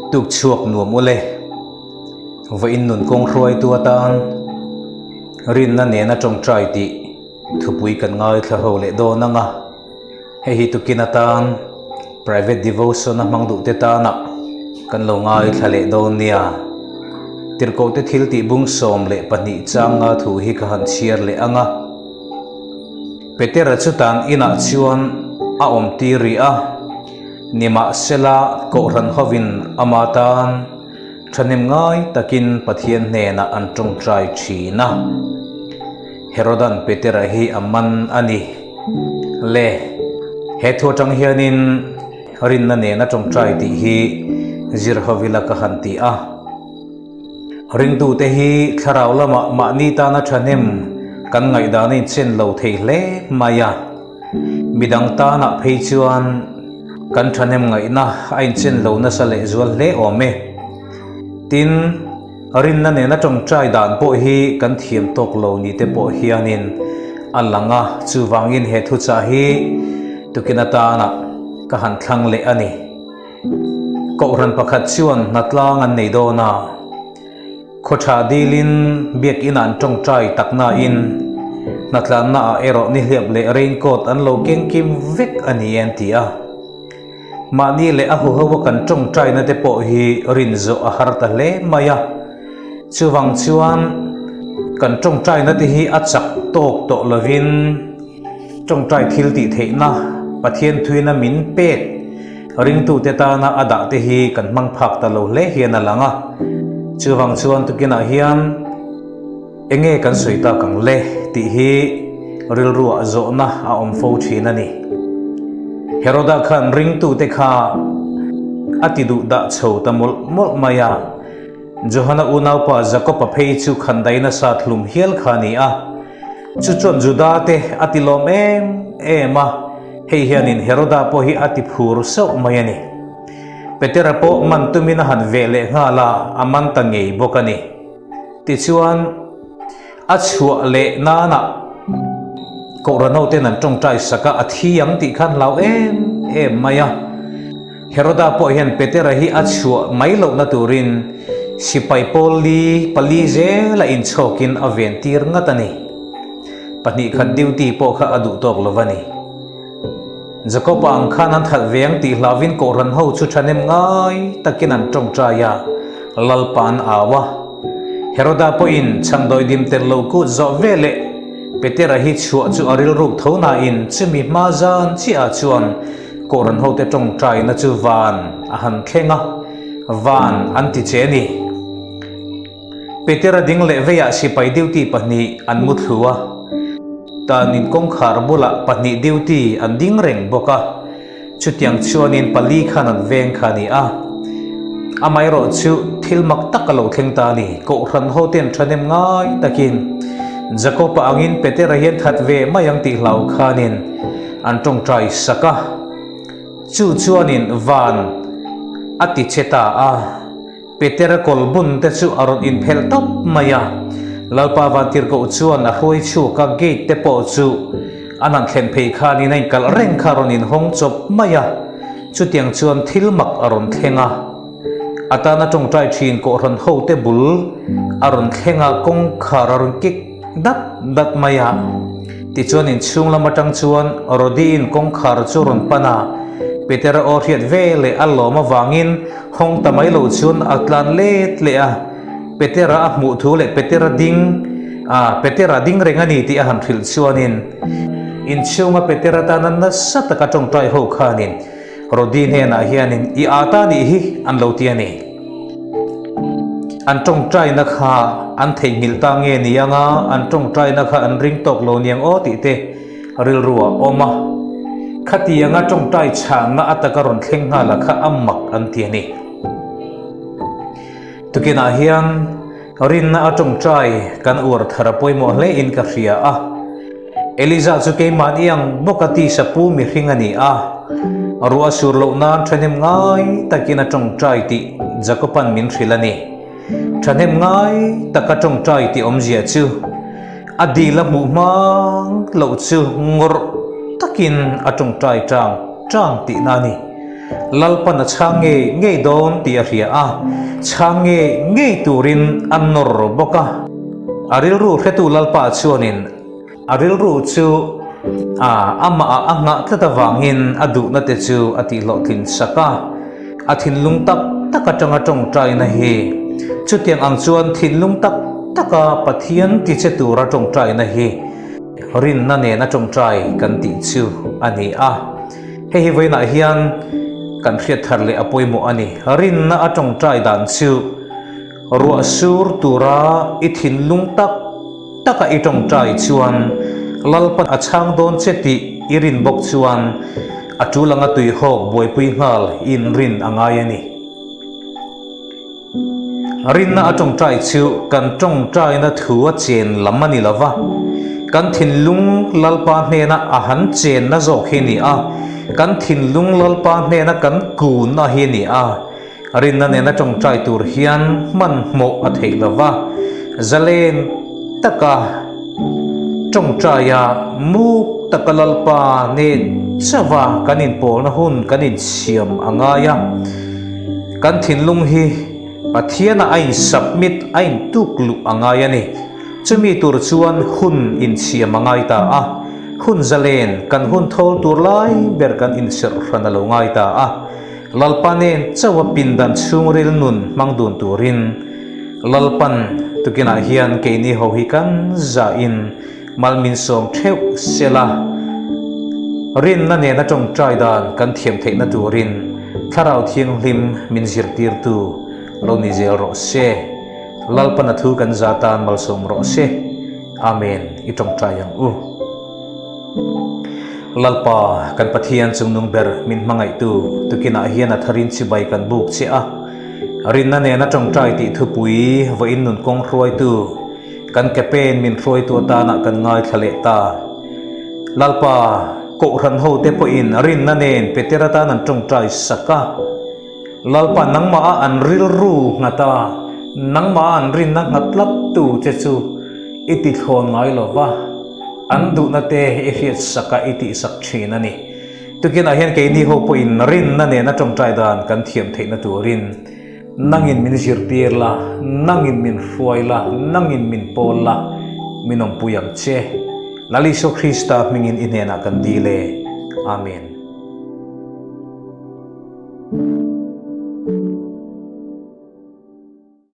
Tuk chhuak nuam ule. Vawiin nun kawng hruaitu atan rinna nena tawngtai tih thupui kan ngaithla ho leh dawn ang a. Hei hi tukin atan private devotion a hmang duh te tana kan lo ngaithla leh dawn nia. Tirhkohte thil tih bung 12 changa thu hi ka han chhiar leh ang a. Petera chu tan inah chuan a awm tir rih a, nimahsela Kohhran hovin ama tan thahnem ngai takin Pathian hnenah an tawngtai thin a. Herodan Petera hi a man a ni. Le, he thu atang hianin rinna nena tawngtai tih hi zir hovila ka han ti a. Ringtute hi thlarau lamah mahni tana thahnem kan ngaihdan a inchen lo thei hle mai a, midang tanah phei chuan kan thahnem ngaihna a inchen lo nasa lehzual hle awm e. Tin, rinna nena tawngtai dan pawh hi kan thiam tawk lo ni te pawh hianin a lang a, chuvangin he thuchah hi tukin atana ka han thlang leh a ni. Kohhran pakhat chuan hnatlang an nei dawn a, khaw tha dilin biakinn an tawngtai tak nain hnatlanna ah erawh nihliap leh raincoat an lo keng kim vek a ni e an ti a. Mahni leh a huho a kan tawngtaina te pawh hi rin zawh a har ta hle mai a, chuvang chuan kan tawngtaina te hi a chak tawk tawh lovin tawngtai thil tih theihna Pathian thuina min pek Ringtute tana a dah te hi kan hmang phak ta lo hle hian a lang a, chuvang chuan tukinah hian enge kan sawi tak ang le tih hi rilruah zawhna a awm fo thin a ni. Heroda khan ringtute kha a ti duh dah chho ta mawlh mawlh mai a, Johana unaupa Jakob-a phei chu khandaih nasa thlum hial kha a ni a, Chu chuan Juda te a ti lawm em em a, hei hianin Heroda pawh hi a ti phur sauh mai a ni. Petera pawh man tumin a han veh leh nghal a, a man ta ngei bawk a ni. Tichuan, a chhuah leh nanah Kohhran hoten an tawngtai sak a, a thi ang tih khan hlau em em mai a. Heroda pawh hian Petera hi a chhuah mai lohna turin sipai pawl li pali zela inchhawkin a ven tir ngat a ni. Pahnih khat duty pawh kha a duh tawk lo va ni. Jakob-a ang khan an that ve ang tih hlauvin Kohhran ho chu thahnem ngai takin an tawngtai a, Lalpa an au a. Heroda pawhin chhandawi dim tel lo kut zawh veleh Petera hi chhuah chu a rilruk tho nain chumi hma zan chiahah chuan Kohhran hote tawngtaina chu van a han thleng a, van an ti che a ni. Petera ding leh veiah sipai duty pahnih an mu thlu a, tanin kawngkhar bulah pahnih duty an ding reng bawk a, chutiang chuanin pali khan an veng kha a ni a. Amaherawh chu thil mak tak a lo thleng ta a ni, Kohhran hoten thahnem ngai takin Jakob-a angin Petera hian that ve mai ang tih hlau khanin, An tawngtai sak a, chu chuanin van a ti che ta a, Petera kawl bun te chu a rawn inphelh tawp mai a, Lalpa Vantirhkoh chuan a hruai chhuak a, gate te pawh chu an han thlen phei khanin a inkalh reng kha a rawn inhawng chawp mai a, chutiang chuan thil mak a rawn thleng a, a tana tawngtai thin Kohhran hote bul a rawn thleng a, kawngkhar a rawn kik dat dat mai a. Tichuan inchhung lam atang chuan Rodiin kawngkhar chu rawn pan a, Petera aw hriat ve leh a lawm avangin hawng ta mai lo chuan a tlan let leh a, Petera a hmuh thu leh Petera ding a, Petera ding reng a ni tih a han hrilh chuanin inchhunga Petera tana nasa taka tawngtai ho khanin Rodi hnenah hianin i ât a nih hi an lo ti a ni. An tawngtaina kha an theihnghilh ta nge ni anga an tawngtaina kha an ring tawk lo niang aw tih te rilru a awm a. Khatianga tawngtai chhanna a taka rawn thleng nghal a kha a mak an ti a ni. Tukinah hian rinna a tawngtai kan uar thar a pawimawh hle in ka hria a. Eliza chu keimahni ang bawka tisa pu mihring a ni a, ruah sur loh nan thahnem ngai takin a tawngtai tih Jakoban min hrilh a ni. Thahnem ngai taka tawngtai tih awmzia chu a dil a hmuh hmang loh chu ngawrh takin a tawngtai tang tang tihna a ni. Lalpan a chhang ngei ngei dawn tih a hria a, chhang ngei ngei turin a nawr bawk a. A rilru hretu Lalpa chuanin a rilru chu a amahah a nghah tlat avangin a duhna te chu a tihhlawhtlin sak a. A thinlung tak tak atanga tawngtaina hi chutiang ang chuan thinlung tak taka Pathian tiche tura tawngtaina hi rinna nena tawngtai kan tih chu a ni a. Hei hi vawiinah hian kan hriat thar leh a pawimawh a ni. Rinna a tawngtai dan chu ruah sur tura i thinlung tak taka i tawngtai chuan Lalpa a chhang dawn che tih i rin bawk chuan a tul anga tuihawk buaipui nghal i inrin a ngai a ni. Rinna a tawngtai chu kan tawngtaina thu a chen lam a ni lo va, kan thinlung Lalpa hnena a han chenna zawk hi a ni a, kan thinlung Lalpa hnena kan kunna hi a ni a. Rinna nena tawngtai tur hian hmanhmawh a theih lo va, zalen taka tawngtaia muk taka Lalpa nen chauha kan inpawlna hun kan insiam a ngai a. Kan thinlung hi Pathianah a in submit, a in tuk luh a ngai a ni. Chumi tur chuan hun insiam a ngai ta a. Hun zalen kan hun thawl tur lai ber kan inserh hran a lo ngai ta a. Lalpa nen chauha pindan chhungril nun hmang dun turin Lalpan tukinah hian keini ho hi kan zahin mal min sawm theuh sela, rinna nena tawngtai dan kan thiam theihna turin Thlarau Thianghlim min zirtirtu lo ni zel rawh se. Lalpan a thu kan za tan malsawm rawh se. Amen. I tawngtai ang u. Lalpa, kan Pathian chungnung ber min hmangaihtu, tukinah hian a tharin chibai kan buk che a. Rinna nena tawngtai tih thupui vawiin nun kawng hruaitu, kan ke pen min hruaitu atana kan ngaithla leh ta. Lalpa, Kohhran hote pawhin rinna nen Peter atan an tawngtai sak a. Lalpa, nangmah a an rilru nghat a, nangmah a an rinna nghat tlat tu che chu i ti thlawn ngai lo va, an duhna te i hriat sak a i tihsak thin a ni. Tukinah hian keini ho pawhin rinna nena tawngtai dan kan thiam theihna turin nangin min zirtir la, nangin min hruai la, nangin min pawl la, min awmpui ang che. Lal Isua Krista hmingin i hnenah kan dil e. Amen.